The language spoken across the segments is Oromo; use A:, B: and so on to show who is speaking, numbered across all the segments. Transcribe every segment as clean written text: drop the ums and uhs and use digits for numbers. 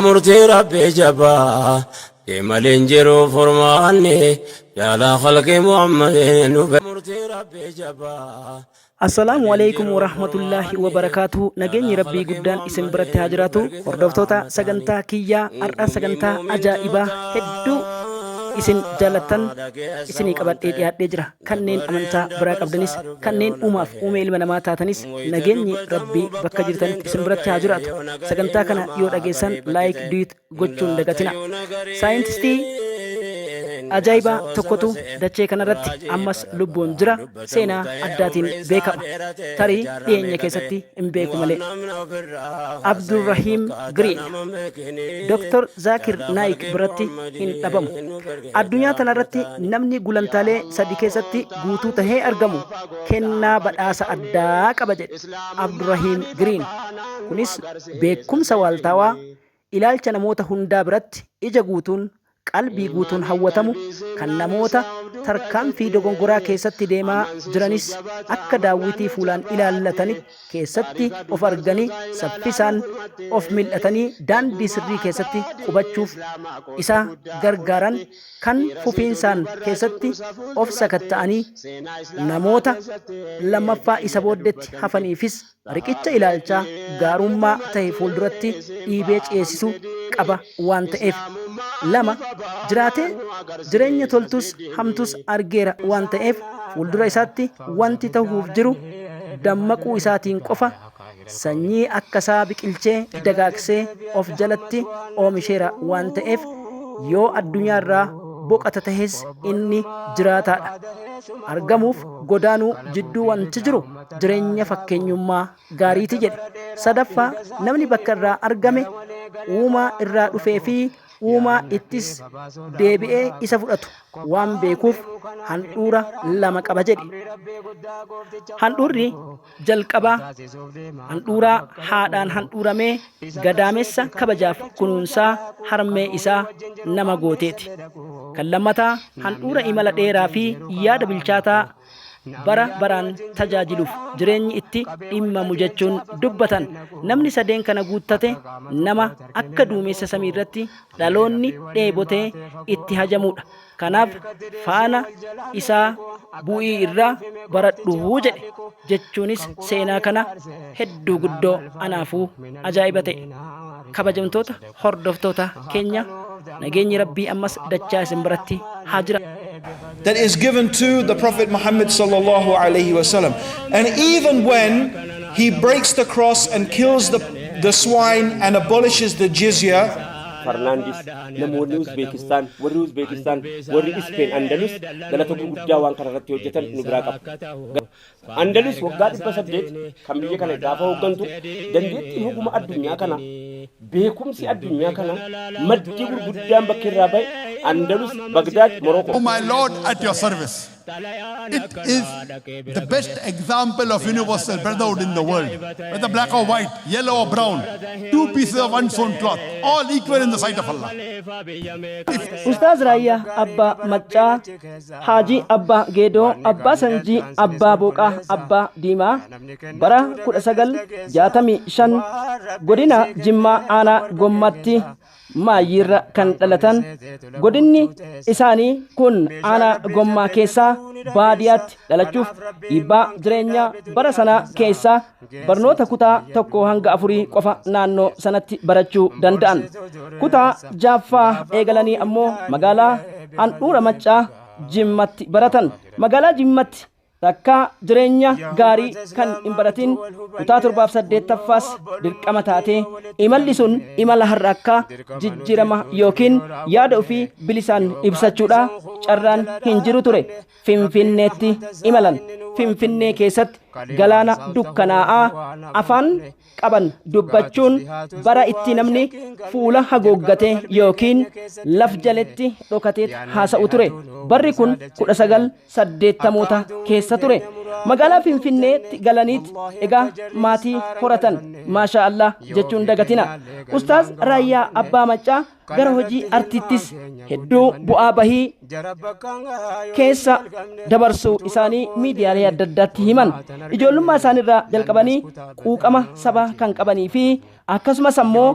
A: Murtii Rabbii jabaa kee malee hin jiru furmaanni yaalaa khalqii Muhammadin dhufe. Murtii Rabbii jabaa.
B: Assalaamu alaikum warahmatullaahi wabarakaatuhu. Nageenyi Rabbii guddaan isin biratti haa jiraatu. Hordoftoota sagantaa kiyyaa, har'a sagantaa ajaa'ibaa hedduu isin jaalattan isinii qabadhee dhiyaadhee jira. Kanneen amantaa biraa qabdanis, kanneen uumaaf uumee ilma namaa taatanis, nageenyi Rabbii bakka jirtanitti isin biratti haa jiraatu. Sagantaa kana yoo dhageessan like, duet gochuun dagatina. Saayintistii ajaa'ibaa tokkotu dachee kanarratti ammas lubbuun jira, seenaa addaatiin beekama. Tarii dhiyeenya keessatti hin beeku malee. Abdurrahiim Giriin Dr. Zaakir Naayik biratti hin dhabamu. Addunyaa tanarratti namni gulantaalee sadi keessatti guutuu tahee argamu kennaa badhaasa addaa qaba jedhe Abdurrahiim Giriin. Kunis beekumsa waaltaawaa, ilaalcha namoota hundaa biratti ija guutuun, qalbii guutuun hawwatamu, kan namoota tarkaanfii dogongoraa keessatti deemaa jiranis akka daawwitii fuulaan ilaallatani keessatti of arganii saffisaan of mil'atanii daandii sirrii keessatti qubachuuf isa gargaaran, kan fufiinsaan keessatti of sakatta'anii namoota lammaffaa isa booddetti hafaniifis riqicha ilaalchaa gaarummaa tahe fuulduratti dhiibee ceesisu qaba waan ta'eef. 2, Jiraatee jireenya toltus hamtus argeera waan ta'eef fuuldura isaatti wanti tahuuf jiru dammaquu isaatiin qofa sanyii akkasaa biqilchee dagaagsee of jalatti oomisheera waan ta'eef yoo addunyaarraa boqata tahes inni jiraataadha. Argamuuf godaanuu jidduu wanti jiru jireenya fakkeenyummaa gaariiti jedhe. Sadaffaa, namni bakka irraa argame, uumaa irraa dhufee fi uumaa ittis deebi'ee isa fudhatu waan beekuuf handhuura lama qaba jedhe. Handhuurri jalqabaa handhuuraa haadhaan handhuuramee gadaamessa kabajaaf kunuunsaa harmee isaa nama gooteeti. Kan lammataa handhuura imala dheeraa fi yaada bilchaataa bara baraan tajaajiluuf jireenyi itti dhimmamu jechuun dubbatan. Namni sadeen kana guuttate nama akka duumessa samii irratti dhaloonni dheebotee itti hajamuudha. Kanaaf faana isaa bu'ii irraa baradhu jedhe jechuunis seenaa kana hedduu guddoo anaafuu ajaa'iba ta'e. Kabajamtoota hordoftoota keenya, nageenyi Rabbii ammas dachaa isin biratti haa jira.
C: That is given to the Prophet Muhammad sallallahu alaihi wasallam. And even when he breaks the cross and kills the swine and abolishes the jizya,
D: Farnaandis, namoonni Uzbeekistaan, warri Uzbeekistaan, warri Ispeen, Andalus galata gurguddaa waan kana irratti hojjetan nu biraa qabu. Andalus waggaa 800 kan biyya kana gaafa hooggantu, dandeettiin hoguma addunyaa kana, beekumsi addunyaa kana maddi gurguddaan bakki irraa bahe Andalus, Bagdaad, Morocco.
E: Oh my Lord, at your service. It is the best example of universal brotherhood in the world. Whether black or white, yellow or brown, two pieces of unsewn cloth, all equal in the sight of Allah.
B: Ustaaz Raayyaa Abbaa Maccaa, Haajii Abbaa Geedoo, Abbaa Sanjii, Abbaa Booqaa, Abbaa Diimaa bara 1965 godina Jimmaa aanaa Gommatti Maayyiirra kan dhalatan. Godinni isaanii kun aanaa Gommaa keessaa baadiyaatti dhalachuuf dhiibbaa jireenyaa bara sanaa keessaa barnoota kutaa 1 hanga 4 qofa naannoo sanatti barachuu danda'an. Kutaa jaaffaa eegalanii ammoo magaalaa handhuura Maccaa Jimmatti baratan. Magaalaa Jimmatti takkaa jireenya gaarii kan hin baratin kutaa torbaaf saddeettaffaas dirqama taatee imalli sun imala har'a akka jijjiirama yookiin yaada ofii bilisaan ibsachuudha carraan hin jiru ture. Finfinneetti imalan. Finfinnee keessatti galaana dukkanaa'aa afaan qaban dubbachuun bara itti namni fuula hagooggatee yookiin laf jaletti dhokatee haasa'u ture. Barri kun 1980moota keessa ture. Magaalaa Finfinneetti galaniit egaa maatii horatan. Maashaa Allah jechuun dagatina. Ustaaz Raayyaa Abbaa Maccaa gara hojii artiittis hedduu bu'aa bahii keessa dabarsuu isaanii miidiyaalee adda addaatti himan. Ijoollummaa isaaniirraa jalqabanii quuqama sabaa kan qabanii fi Akkasumas ammoo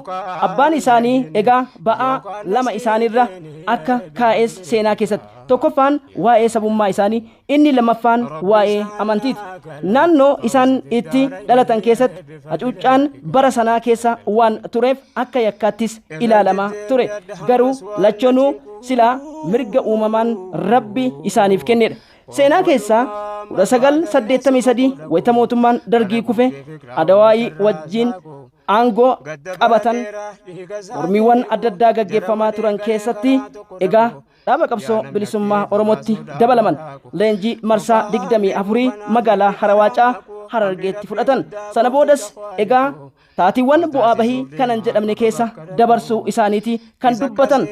B: abbaan isaanii egaa ba'aa lama isaanirra akka kaa'es seenaa keessatti. Tokkoffaan waa'ee sabummaa isaanii, inni lammaffaan waa'ee amantiiti. Naannoo isaan itti dhalatan keessatti hacuuccaan bara sanaa keessa waan tureef akka yakkaattis ilaalamaa ture. Garuu lachonuu silaa mirga uumamaan Rabbi isaaniif kennedha. Seenaa keessaa 1983 wayita mootummaan Dargii kufe Adawaayii wajjin aangoo qabatan, mormiiwwan adda addaa gaggeeffamaa turan keessatti egaa dhaaba qabsoo bilisummaa Oromootti dabalaman. Leenjii marsaa 24 magaalaa Harawaacaa Harargeetti fudhatan. Sana boodas egaa taatiiwwan bu'aa bahii kanan jedhamne keessa dabarsuu isaaniiti kan dubbatan.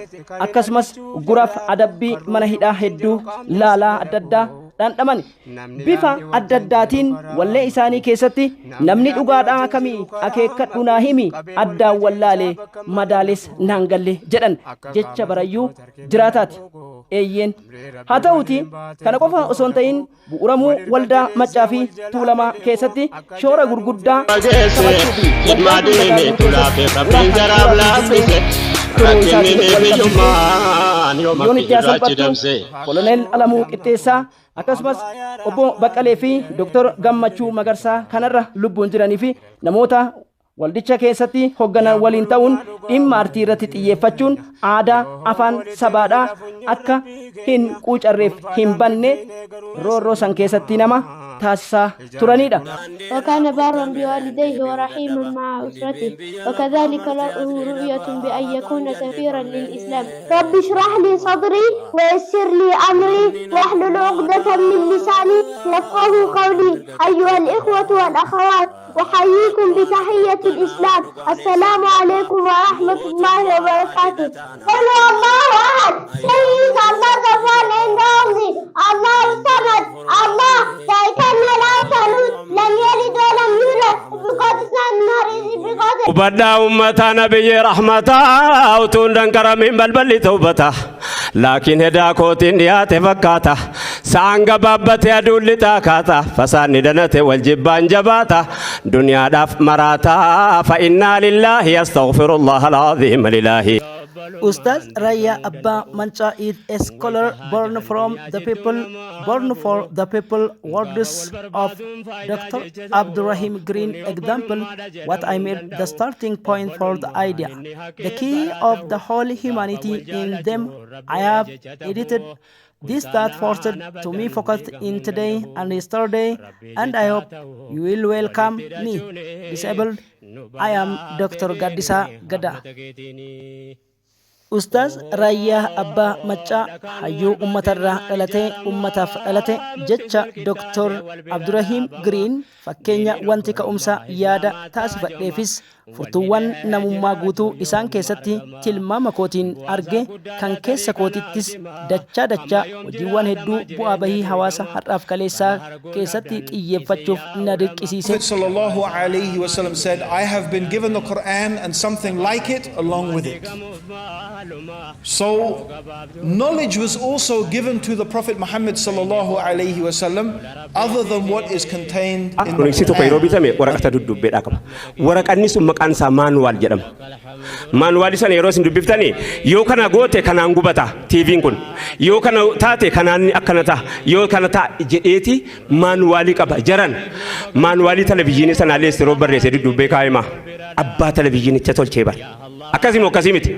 B: Akkasumas guraaf adabbii mana hidhaa hedduu laalaa adda addaa dhandhaman. Bifa adda addaatiin wallee isaanii keessatti namni dhugaadhaa kamii akeekkadhu naa himi, addaan wallaalee madaales naan galle jedhan, jecha barayyuu jiraataati. Eeyyeen, haa ta'uuti kana qofa osoo hin ta'in bu'uuramuu waldaa Maccaa fi Tuulamaa keessatti shoora gurguddaa taphachuu fi
A: Hidmaa deeme tulaafee Rabbiin jaraaf laaffise.
B: turuu
A: Rakkinni
B: isaatiin
A: ni
B: wal qabsiisee
A: biyyummaan yooma
B: yoon itti
A: irraachi
B: salphattu
A: damse.
B: Koloneel Alamuu Qixxeessaa, akkasumas obbo Baqqalee fi Dr. Gammachuu Magarsaa kanarra lubbuun jiranii fi namoota waldicha keessatti hoogganan waliin ta'uun dhimma artii irratti xiyyeeffachuun aadaa afaan sabaadhaa akka hin quucarreef hin banne roorroo san keessatti nama taasisaa turanidha.
F: وكان بارا بوالديه ورحيما مع أسرته، وكذلك له رؤية بأن يكون سفيرا للإسلام. رب اشرح لي صدري ويسر لي أمري واحلل عقدة من لساني يفقه قولي. أيها الإخوة والأخوات، أحييكم بتحية الإسلام، السلام عليكم ورحمة الله وبركاته. قل هو الله أحد. He is Allah, the one and only. الله الصمد. الله the eternal absolute. لم يلد ولم يولد. Because it's not nor is it because
A: Hubadhaa uummataa, nabiyyi rahmataa utuun danqaramiin balballi tawbataa, laakiin hedaa kootiin dhiyaate fakkaata. Sa'aan gabaabbatee aduun lixaa kaata, fasaanni danate wal jibbaan jabaata, duniyaadhaaf maraataa. Fa innaa lillaahi, astaghfirullah alaaziim lilaahi.
B: Ustaz Raya Abba Mancha is a scholar born from the people, born for the people. Words of Dr. Abdurrahim Green example what I made the starting point for the idea. The key of the whole humanity in them. I have edited this that forced to me focused in today and yesterday, and I hope you will welcome me. Disabled, I am Dr. Gaddisa Gada. Ustaaz Raayyaa Abbaa Maccaa hayyuu uummatarraa dhalatee uummataaf dhalate, jecha Dr. Abdurrahiim Giriin fakkeenya wanti ka'umsa yaada taasifadheefis furtuuwwan namummaa guutuu isaan keessatti tilmaama kootiin arge, kan keessa kootittis dachaa dachaa hojiiwwan hedduu bu'aa bahii hawaasa har'aaf kaleessaa keessatti xiyyeeffachuuf na dirqisiise.
C: Prophet sallallahu alayhi wasallam said, "I have been given the Quran and something like it along with it." So, knowledge was also given to the Prophet Muhammad sallallahu alayhi wasallam other than what is contained in the
D: Elektirooniksii tokko yeroo
C: Quran.
D: Bitame waraqata duddubbeedhaa qaba. Waraqanni sun maqaan isaa manual jedhama. Manualii sana yeroo isin dubbiftanii, yoo kana goote kanaan gubata TV'n kun, yoo kana taate kanaan akkana ta'a, yoo kana ta'a jedheeti manualii qaba. Jaran manualii televizyiinii sanaallee yeroo barreesse duddubbee kaa'ima. Abbaa televizyiinicha tolchee bara. Akkasii moo akkasii miti?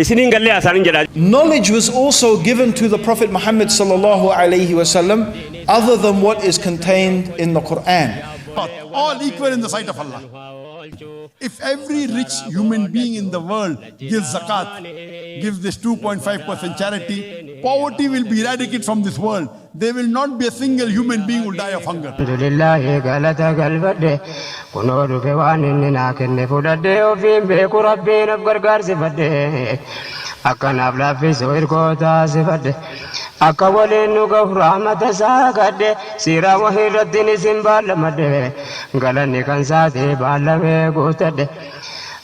D: Isiniin gallee haasaan jedhaa.
C: Knowledge was also given to the Prophet Muhammad sallallahu alayhi wasallam other than what is contained in the Quran.
E: All equal in the sight of Allah. If every rich human being in the world gives zakat, gives this 2.5% charity, poverty will be eradicated from this world. There will not be a single human being who will die of hunger.
G: Alhamdulillahi, galata galfadhe, kunoo dhufe waan inni naa kenne fudhadhe, ofiin beeku Rabbiin of gargaarsifadhe, akkanaaf laaffisu hirkoo taasifadhe, akka waliin nu gahu rahmata isaa kadhe, siiraa wahii irratti isin baallamadhe, galanni kan saatee baallamee guutadhe.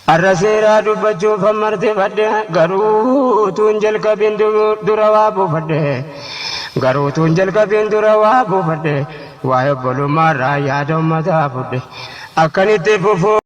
G: Har'a seeraa dubbachuuf hammartifadhe, garuu tuun jalqabin dura waa buufadhe, garuu tuun jalqabin dura waa buufadhe, waa'ee obbolummaarraa yaada ummataa fudhe akkanitti fufuu.